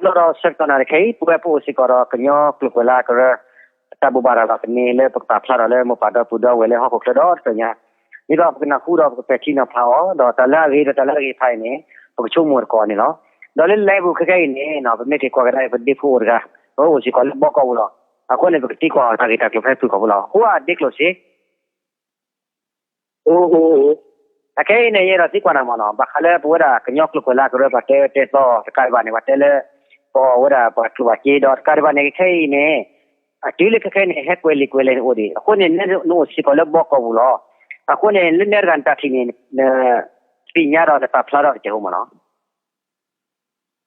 လီၤဒီးဆၢကတီၢ်နၤတခဲအံၤ ပဝဲပအိၣ်စ့ၢ်ကီးဒီးကညီကျိာ်ကွဲးလၢကရၢ တၢ်ဘိးဘၣ်ရၤလီၤကန့ၢ်လၢပကပာ်ဖျါထီၣ်လၢမိၢ်ပၢ်ဒီပုၢ်ဒီဝဲၢ်လၢဟီၣ်ခိၣ်ချၢဒီတဖျၢၣ်ညါ, ဒ်သိးပကနၢ်ဟူဒီးပကပဲာ်ထံနီၤဖးအီၤ ဒီးတၢ်လၢအဂ့ၤဒီးတၢ်လၢအဂ့ၤတဖၣ်အံၤန့ၣ် ပကဆိကမိၣ်တက့ၢ်န့ၣ်လီၤ. ဒီးလၢလၢပူၤခဲကနံၣ်အံၤန့ၣ် ပမ့ၢ်က့ၤကွၢ်ကဒါအံၤ ပဒ့ဖိအိၣ်တဂၤ ပအိၣ်စ့ၢ်ကီးလၢဘီကီၢ်ပူၤလီၤ. အဃိန့ၣ် ပကသံကွၢ်အီၤတၢ်ဂ့ၢ်တၢ်ကျိၤဖဲဖုၣ်ကိာ်ပူၤလီၤ. အဃိအဒ့ကျိၣ်စ့ အခဲအံၤန့ၣ် ယအဲၣ်ဒိးသံကွၢ်နၤမ့ၢ်နီၤ ဘၣ်ဃးလၢပဝဲဒၣ်ကညီကျိာ်ကွဲးလၢကရၢ ပှၤတဲအၢတဲသီတကးဒံးဘၣ်န့ၣ် ပှၤတဲလၢ ပအီၣ်ဝဲဒၣ်ပှၤကျိၣ်ဘၣ်စ့ဒီးတကးဒံးဘၣ်န့ၣ် ခဲအံၤန့ၣ် အတုၤလၢခဲခဲအံၤန့ၣ် ဟဲကွဲးလံာ်ကွဲးလဲၢ်န့ၣ်အိၣ်ဒံး အဃိန့ၣ် နအိၣ်စ့ၢ်ကီးလၢဘီကီၢ်ပူၤလီၤ. အဃိန့ၣ် လၢနဲတဂၤနတၢ်ထံၣ်န့ၣ် နသ့ၣ်ညါဒီးနပာ်ဖျါထီၣ်တကဲးဖိမ့ၢ်နီၤ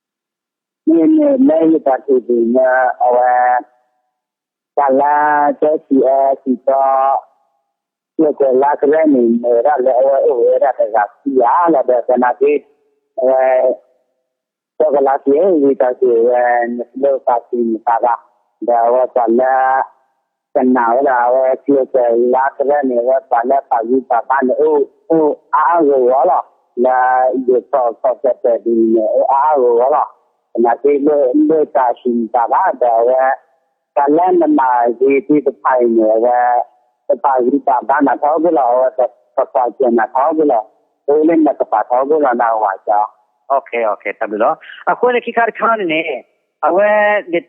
မ့မ့ၢ်လၢယတၢ်ထံၣ်န့ၣ် အဝဲ တၢ်လၢ ကဲစံးအၢစံးသီ ကျိာ်ကွဲးလၢကရၢန့ၣ် မ့ၢ်ဝဲဒၣ်လၢအဝဲအိၣ်ဝဲဒၣ်တဂၤခံဂၤလီၤဒီး သနာ်က့ အဝဲ စီၤကလၤက့ၤဝံသးစူၤဝဲ နတလိၣ်သးစူၤနသးဘၣ်, ဒီးအဝဲပှၤလၢ ကနၣ်ဝဲဒၣ်အဝဲကျိာ်ကွဲးလၢကရၢန့ၣ် အဝဲပှၤလၢပာ်ဂံၢ်ပာ်ဘါန့ၣ် အိၣ် အိၣ်အါအါဂီၢ်ဂီၢ်လီၤ. လၢယိၤကီၢ်ကီၢ်ပူၤပူၤန့ၣ် အိၣ်အါအါဂီၢ်ဂီၢ်လီၤ. သနာ်က့ လိၣ်သးစူၤနသးဘၣ် ဒီးအဝဲ တၢ်လၢနမၤဂ့ၤသ့ၣ်တဖၣ်အံၤန့ၣ် အဝဲ ပပာ်ဂံၢ်ပာ်ဘါနၤထီဘိလီၤ. အဝဲပကွၢ်ကၢၤနၤထီဘိလီၤ. အဝဲလၢနကပာ်ထီဘိလီၤ နၢ်ဟူဝဲကီ တၢ်ဘျုးလီၤ. အဃိန့ၣ်ခံခါတခါန့ၣ်န့ၣ် အဝဲဒ်သိး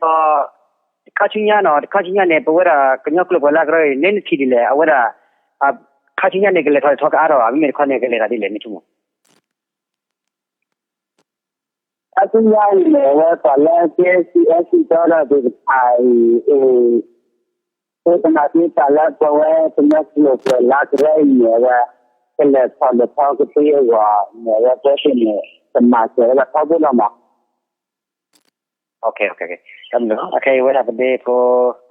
တခါဆူညါနီၤ တခါဆူညါန့ၣ် ပဝဲဒၣ်ကညီကျိာ်ကွဲးလၢကရၢအံၤ နဲနထံၣ်ဒ်လဲၣ် အဝဲဒၣ် ခါဆူညါန့ၣ် ကလဲၤထီၣ်လဲၤထီကအါထီၣ်ဘၣ် မ့မ့ၢ်တခီန့ၣ်ကလဲၤတၢ်ဒ်လဲၣ် နဆိကမိၣ် ခါဆူညါအံၤန့ၣ် အဝဲပှၤလၢကဲစံးအၢစံးသီဒီးသ့ၣ်တဖၣ်အံၤ အဃိသနာ်က့ တၢ်လၢပဝဲကညီကျိာ်ကွဲးလၢကရၢအံၤန့ၣ် အဝဲ ကလဲၤထီၣ်လဲၤထီကသ့အဂီၢ်န့ၣ် အဝဲပဝဲသ့ၣ်န့ၣ် ကမၤစၢၤဝဲဒၣ်ထီဘိလီၤမး တၢ်ဘျုးလီၤ. အခဲအံၤဝဲဒၣ်ပဒ့ဖိ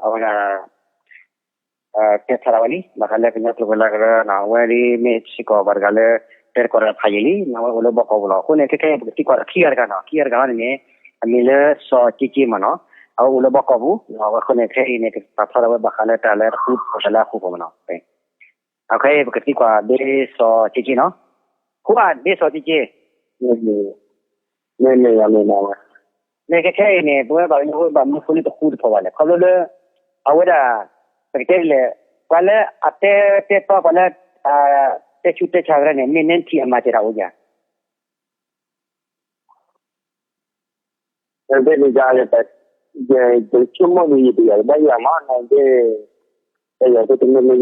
အဝဲဒၣ် တဲဖျါထီၣ်ဝဲလံ ဘၣ်ဃးလၢကညီကျိာ်ကွဲးလၢကရၢနီၤ အဝဲဒၣ်မ့ၢ်စ့ၢ်ကီးပှၤတဂၤလၢ တဲသကိးတၢ်ဖးယံာ်လံ အဝဲအိၣ်လၢဘီကီၢ်ပူၤလီၤ. အဃိန့ၣ် ခဲခဲအံၤ ပကသံကွၢ်ဒီးခံဂၤတဂၤနီၤ ခံဂၤတဂၤန့ၣ်န့ၣ် အမံၤလၢစီၤက့က့မ့ၢ်နီၤ အဝဲအိၣ်လၢဘီကီၢ်ပူၤ အဃိန့ၣ် ခဲအံၤန့ၣ် ကပာ်ဖျါထီၣ်ဝဲဘၣ်ဃးလၢတၢ်လၢတၢ်လၢအဃိကီၢ်မ့ၢ်နီၤ အခဲအံၤ ပကသံကွၢ်ဒ့စီၤက့က့နီၤ ဃိဘၣ်ဒ့စီၤက့က့ မ့မ့ၢ် မ့မ့ၢ် မ့မ့ၢ် မ့ၢ်ခဲခဲအံၤန့ၣ် ပဝဲဘၣ်မနုၤအဃိဘၣ်မနုၤအဃိလၢတဃူတဖိးဘၣ်လဲၣ် ခီဖျိလၢ အဝဲဒၣ် ပကတဲဒ်လဲၣ် ပှၤလၢအတဲတဲသီ ပှၤလၢ တဲဆူးတဲဆါကရၢန့ၣ် မ့ၢ်နဲနထံၣ်အမၤစၢၤတၢ်အိၣ်ဧါ နသ့ၣ်တဖၣ် ယဆိကမိၣ်န့ၣ် ယတယၤကဘၣ်ယၤမး နသ့ၣ် တယၤသ့ၣ်တမ့ၢ်လၢ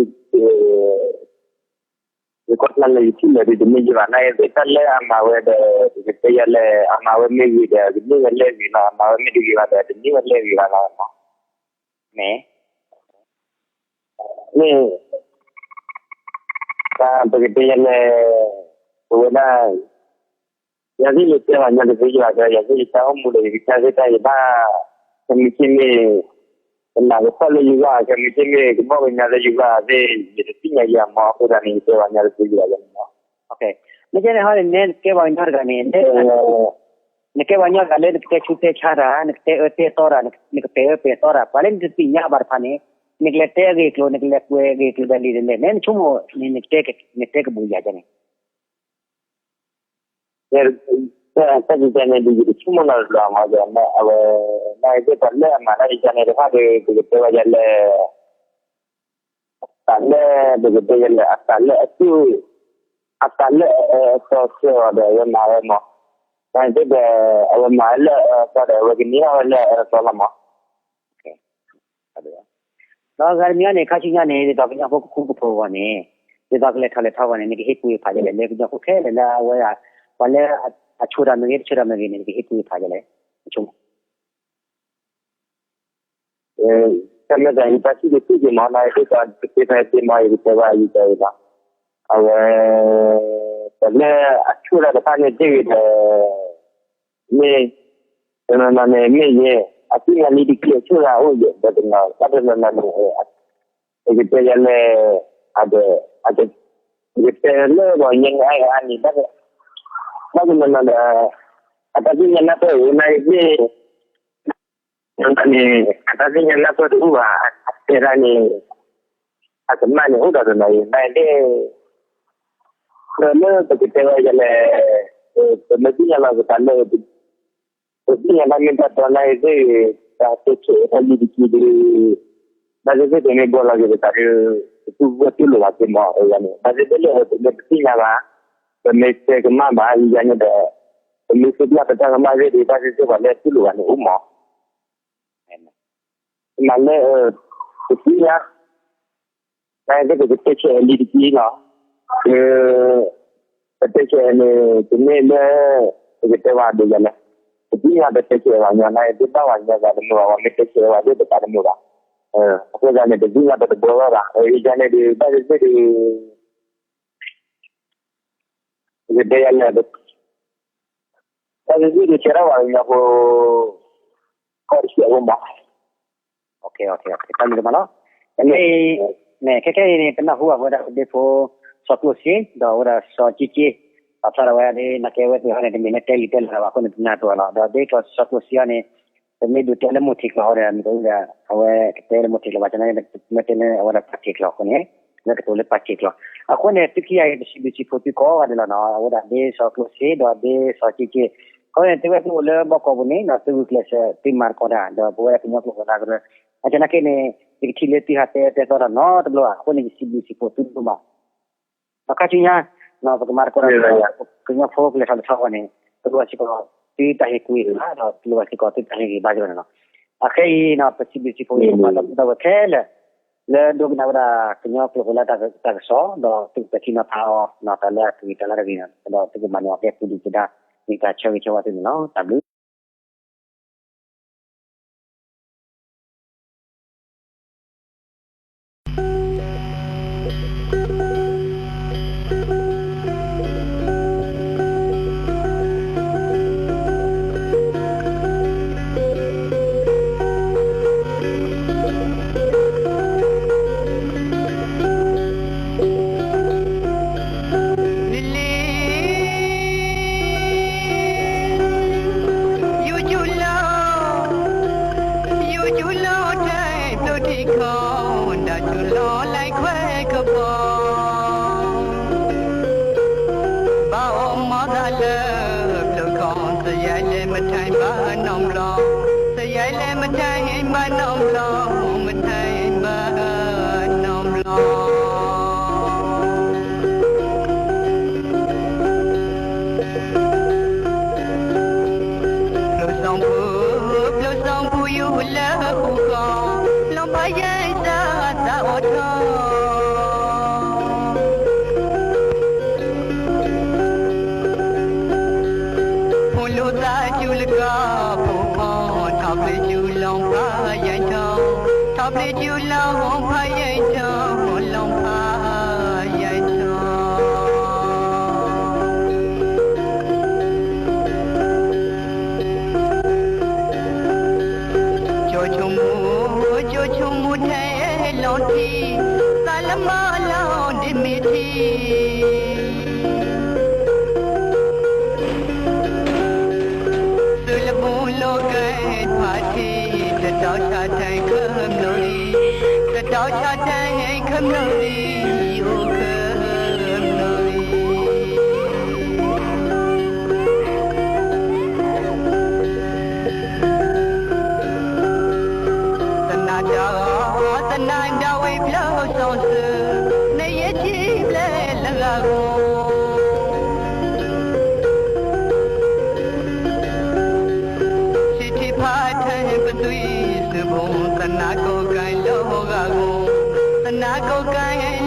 ယကွၢ်ဖျါလၢယထံၣ်လၢာ်ဒ်တမ့ၢ်ယဘၣ် နသ့ၣ်တၢ်လၢအမၤဝဲဒီး ပကတဲယၤလဲၣ် အမၤဝဲမ့ၢ်ဂ့ၤဒီး ကန့ၢ်ဝဲလၢအဂ့ၤလီၤ အမၤဝဲမ့ၢ်တဂ့ၤဘၣ်ဒီး တန့ၢ်ဝဲလၢအဂ့ၤဘၣ်လီၤ မ့ၢ် မ့ၢ် ပကတဲယၤလဲၣ် ပဝဲဒၣ် ယၤသ့ၣ်ယတဲပှၤညီတသ့ယဘၣ်ဒီး ယၤသ့ၣ်ယတၢ်အိၣ်မူဒီး ယကစၢ်သ့ၣ်တၢ်ယဘၣ် ခဲမုၢ်ဆ့ၣ်မ့ၢ် ကနၣ်ကဖီၣ်လၢယဂီၢ် ခဲမုၢ်ဆ့ၣ်မ့ၢ် ကဘီၣ်ကညီလၢယဂီၢ်သ့ၣ် ယတသ့ၣ်ညါယၤမး အဃိသတးန့ၣ် ယတဲပှၤညီတသ့ယဘၣ်န့ၣ်လီၤ. မ့ၢ်ကဲန့ၣ်ဟီန့ၣ် နဲနကဲပှၤကညီတဂၤန့ၣ် နကဲပှၤကညီတဂၤလၢနကတဲဆူးတဲဆါတၢ် နကတဲအၢတဲသီတၢ် နကပဲာ်အၢပဲာ်သီတၢ် ပှၤလၢနတသ့ၣ်ညါဘၣ်တဖၣ်န့ၣ် နကလဲၤတဲအဂ့ၢ်အကျိၤ နကလဲၤကွဲးအဂ့ၢ်အကျိၤဒီးလံာ်ဒ်လဲၣ် နဲနဆိကမိၣ်န့ၣ် နတဲကဘူးယၤန့ၣ် တၢ်တခါန့ၣ် ဒ်ယတဆိကမိၣ်လီၤတဘျီမး အဝဲ နသ့ၣ်ပှၤလၢအမၤတၢ်ယကန့ၣ်တဖၣ်ဒီး ပကတဲဝဲဒ်လဲၣ် အသးလၢ ပကတဲဝဲလဲၣ် အသးလၢအစုၣ် အသးလၢအအၢအသီဆှၢအီၤဒီး အဝဲမၤဝဲမး နသ့ၣ်ဒီး အဝဲမၤဝဲလၢအအၢအသီဒီး အဝဲကန့ၢ်ဘၣ်ဝဲလၢအအၢအသီလီၤမး ဒီးဂၤတမံၤန့ၣ် ခါဆူညါန့ၣ် ဒ်သိးကညီဖိကဃူကဖိးအဂီၢ်န့ၣ် ဒ်သိးကလဲၤထီၣ်လဲၤထီအဂီၢ်န့ၣ် နကဟ့ၣ်ကူၣ်ဟ့ၣ်ဖးဒ်လဲၣ် လၢကညီဖိခဲလၢာ်လၢအဝဲဒၣ် ပှၤလၢအဆိၣ်တၢ်မ့ၢ်ဂ့ၤ တဆိၣ်တၢ်မ့ၢ်ဂ့ၤန့ၣ် နကဟ့ၣ်ကူၣ်ဟ့ၣ်ဖးဒ်လဲၣ် နဆိကမိၣ် တၢ်မ့ၢ်သး ယတၢ်စံးတစူၢ်က့ၤမး နသ့ၣ်ဒီး တသ့ဖဲသ့မး ယကတဲဘၣ်ယကတဲဝဲလီၤ အဝဲ ပှၤလၢအဆိၣ်တၢ်တဖၣ်န့ၣ်သ့ၣ်ဂ့ၤဒီး မ့ၢ် တနီၤနီၤန့ၣ် မ့ၢ်ယဲ အသ့ၣ်ညါလံတက့ၢ် အဆိၣ်တၢ်အိၣ်ယဲ ဒီးတနီၤ ဘၣ်တနီၤနီၤန့ၣ် ပကတဲယၤလဲၣ် အ ပကတဲလၢပှၤကညီအါအါန့ၣ် ဘၣ်တနီၤနီၤဒီး အတၢ်သ့ၣ်ညါနၢ်ပၢၢ်အိၣ်နသ့ၣ် န့ၣ် အတၢ်သ့ၣ်ညါနၢ်ပၢၢ်တအိၣ်ဘၣ် အတဲဒၣ်န့ၣ် အကမၣ်န့ၣ်အိၣ်ဒီးတနီၤအံၤ နသ့ၣ် ဒီးလၢပကတဲဝဲယၤလဲၣ် ပမ့ၢ်သ့ၣ်ညါလီၤပသးလၢ ပသ့ၣ်ညါတၢ်မ့ၢ်တၢ်တီ နာ်သက့ တၢ်တဲဆဲးတၢ်လံၤတက့ၢ်ဒီး ဘၣ်သ့ၣ်သ့ၣ်ပမ့ၢ်ဘှီလီၤက့ၤပသးဒီး ပသူၣ်ဘၣ်တူၢ်လိာ်ဘၣ်က့ၤမး အဂၤန့ၣ် ဘၣ်သ့ၣ်သ့ၣ်လၢ ပမ့ၢ်ပသ့ၣ်ညါဘၣ်, ပမ့ၢ်တဲကမၣ်ဘၣ် ယၤန့ၣ်ဒီး ပမ့ၢ်သ့ၣ်ညါပတၢ်ကမၣ်သ့ၣ်ဒီး ဘၣ်သ့ၣ်သ့ၣ်ပှၤလၢတူၢ်လိာ်ဘၣ်န့ၣ်အိၣ်မး မ့ၢ်လၢ ပသ့ၣ်ညါ နာ်သက့ ပတဲဆဲးလံၤတက့ၢ်လီၤ. ပတဲဆဲးန့ၣ် တမ့ၢ်လၢ ပကတဲဘၣ်ဒ်လဲၣ်, ပသ့ၣ်ညါပတဲဆဲးဘၣ်ညီ နာ်သက့ ဘၣ်ပှၤညီသးတမုာ်ဘၣ်, ပှၤမ့ၢ်တဲဆဲးဝဲသ့ၣ်ပသးတမုာ်ဘၣ်. အဃိသတးန့ၣ် ပသ့ၣ်ညါပတဘှီဘၣ်ဘၣ်, ယၤန့ၣ်ဒီး ဘၣ်သ့ၣ်သ့ၣ်ဒီး ပကတဲယၤလၢ တၢ်သ့ၣ်သ့ၣ်ဒီးဆဲးထီၣ်ပှၤကညီဖိ ကီၢ်တဆံးအဂီၢ်မး, တၢ်မုာ်တမးလီၤ. ခဲအံၤ ခဲခဲအံၤန့ၣ် ပနၢ်ဟူဘၣ်ဝဲဒၣ်ဒ့ဖိ စီၤကျိၣ်စ့ ဒီးဝဲဒၣ်စီၤက့က့ ပာ်ဖျါထီၣ်ဝဲဒၣ်ဒ် နာ်က့အဝဲသ့ၣ်ဟီန့ၣ် တမ့ၢ်လၢတဲလံာ်တဲလီၤဘၣ်အဃိန့ၣ် ပနၢ်တပၢၢ်လီၤ. ဒီးဒ်စီၤကျိၣ်စ့အံၤန့ၣ် ပမ့ၢ်ဒုးတဲလၢမိၢ်ထံးကျိာ်အဃိန့ၣ် မ့ၢ်တအိၣ်ဒီး အဝဲကတဲလၢမိၢ်ထံးကျိာ်ဘၣ် ဆၢနာ်က့ မ့ၢ်တဲလၢအဝဲဒၣ်ပှၤထံးကျိာ်အဃိန့ၣ် လၢကတိၤလၢပှၤထံးကျိာ်. အဃိန့ၣ် သုခံဂၤအံၤ ပစံးဘျုးစံးဖှိၣ်သုကိးဂၤဒဲးလီၤနီၤ, အဝဲဒၣ်ဒ်စီၤကျိၣ်စ့ ဒီးဒ်စီၤက့က့ အဃိန့ၣ် သုဝဲသုအိၣ်လၢဘီကီၢ်ပူၤန့ၣ် သုဂုာ်ကျဲးစၢးသုမၤသကိးတၢ် ဒီးပဝဲဒၣ်ကညီကျိာ်ကျိာ်သးကရၢ အဆၢနာ်က့န့ၣ် ယကထံၣ်လၢသုဟးတဲတဲသီတၢ်နီတဘျီဘၣ် အဃိန့ၣ် ယစံးဘျုးစံးဖှိၣ်သုဒိၣ်မး ဒီးခါဆူညါ ပကမၤသကိးတၢ် ကညီဖိကလဲၤထီၣ်လဲၤထီအဂီၢ်န့ၣ် ပလိၣ်ဘၣ်စ့ၢ်ကီး သုတၢ်ဟ့ၣ်ကူၣ်ဟ့ၣ်ဖး ဒီးပလိၣ်ဘၣ်စ့ၢ်ကီးသုတၢ်ဟ့ၣ်ဂံၢ်ဘါစ့ၢ်ကီးန့ၣ်လီၤ. အခဲအံၤ ပစံးဘျုးစံးဖှိၣ် ပှၤဒီပုၢ်ဝဲၢ်ခဲလၢာ် လၢဒိကနၣ်ဝဲဒၣ်ကညီကျိာ်ကျိာ်လၢတၢ်ကစီၣ် ဒီးသုကပဲာ်ထံနီၤဖးအီၤ တၢ်လၢအဂ့ၤတၢ်လၢတဂ့ၤ ဒီးသုကမၤန့ၢ်အီၤကဲပူၤဒုၣ်ပူၤဒါ မ့ၢ်တၢ်ဆၢဂ့ၤဆၢဝါသုန့ၣ်လီၤ. တၢ်ဘျုး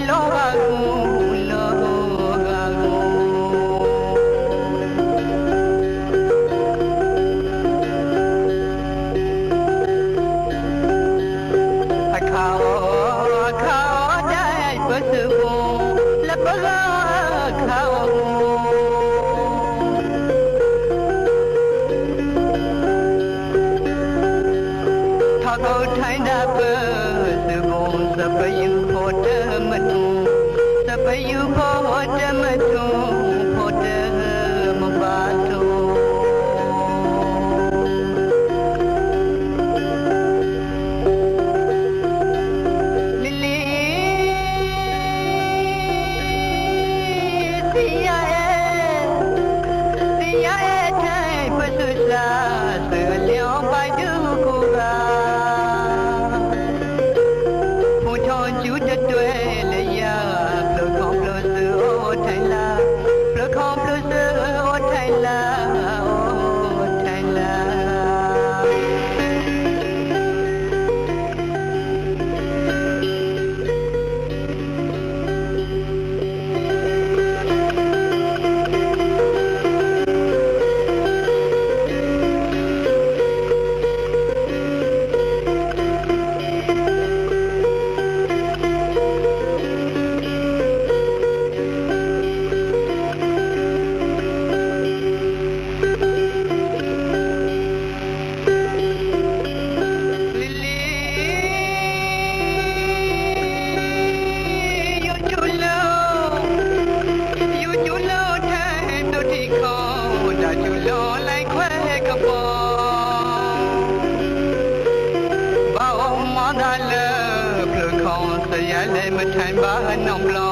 မထံၣ်ဘၣ်နီတဘျီ,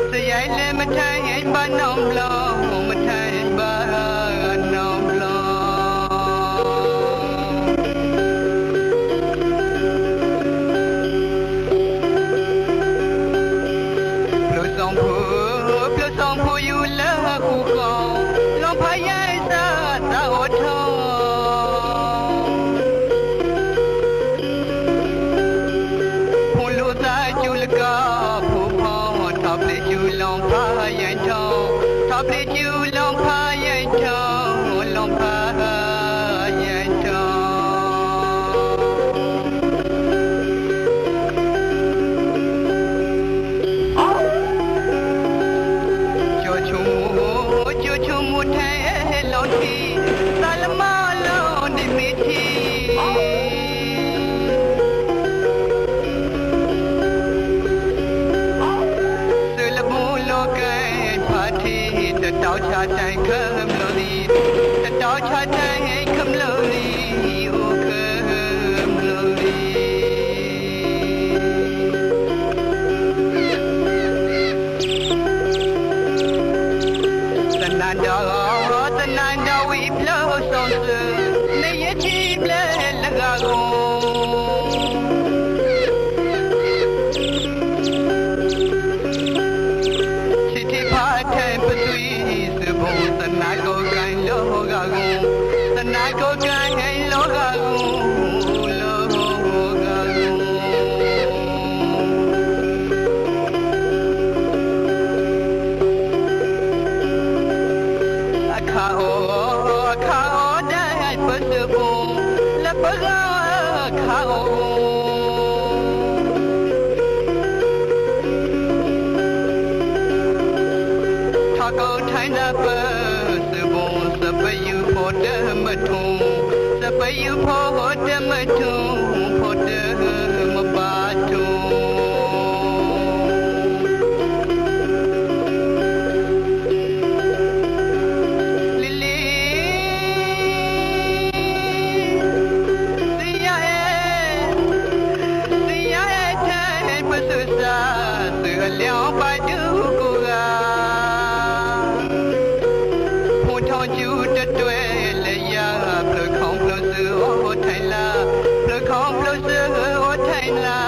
စယဲလဲမထံၣ်ဘၣ်နီတဘျီ, မထံၣ်ဘၣ်နီတဘျီ. ပျိၢ်စီဖိ, ပျိၢ်စီဖိယူၤလၢဃူဃီ, လီၤဖးယဲၢ်သးသးအိၣ်ထီၣ် ဖိလူၤသးစူၤလၢကီၢ်ဖိဖီ, ထီၣ်ပျံၤစူၤလီၤဖးယဲၢ်ထီၣ်, ထီၣ်ပျံၤစူၤလီၤဖးယဲၢ်ထီၣ်, လီၤဖးယဲၢ်ထီၣ်. ကၠိဆိမိၣ်, ကၠိဆိမိၣ်ထဲလီၤထံ, သးလၢမၤလီၤန့ၢ်မ့ၢ်ထံ သုးလၢဘူၣ်လိာ်ကဲဖးထံ, တတီဆါတဲခမျၢၢ်လံ, တတီဆါတဲခမျၢၢ်လံ, အိၣ်ခမျၢၢ်လံ. သနၢၣ်ဒီး, သနၢၣ်ဒီးဝံၤဖျၢၣ်စီၤစၢၤ, မ့ၢ်ယထံၣ်ဘျဲၣ်လၢဂၤဧိၤ ထံထံဖးထဲပသွံၣ်စၢၤဘိ, သနၢၣ်ကိးကဲလီၤဂၤဧိၤ, သနၢၣ်ကိးကဲလီၤဂၤဧိၤ, လီၤဂၤဧိၤ. အခါအီၣ်, အခါအီၣ်ဒၣ်ပစၢၤဘိ, လၢပဂၤအခါအီၣ် ထီၣ်ကိးထဲဒၣ်ပစၢၤဘိ, စပယူၤဖိတမုၢ်ထူ, စပယူၤဖိတမုၢ်ထူ, ဖိတမုၢ်ဘၣ်ထူ. လံၤလံၤ သ့ၣ်ညါအဲၣ်, သ့ၣ်ညါအဲၣ်ထဲပသုးစၢ်, သုးအလံၤအီၣ်ဘၣ်ဒုးကိးဂၤ, ဖိထီၣ်ကၠူတတွဲလၢယၤ, ဖျၢၣ်ခီဖျိစၢၤအိၣ်ထဲလၢ, ဖျၢၣ်ခီဖျိစၢၤအိၣ်ထဲလၢ.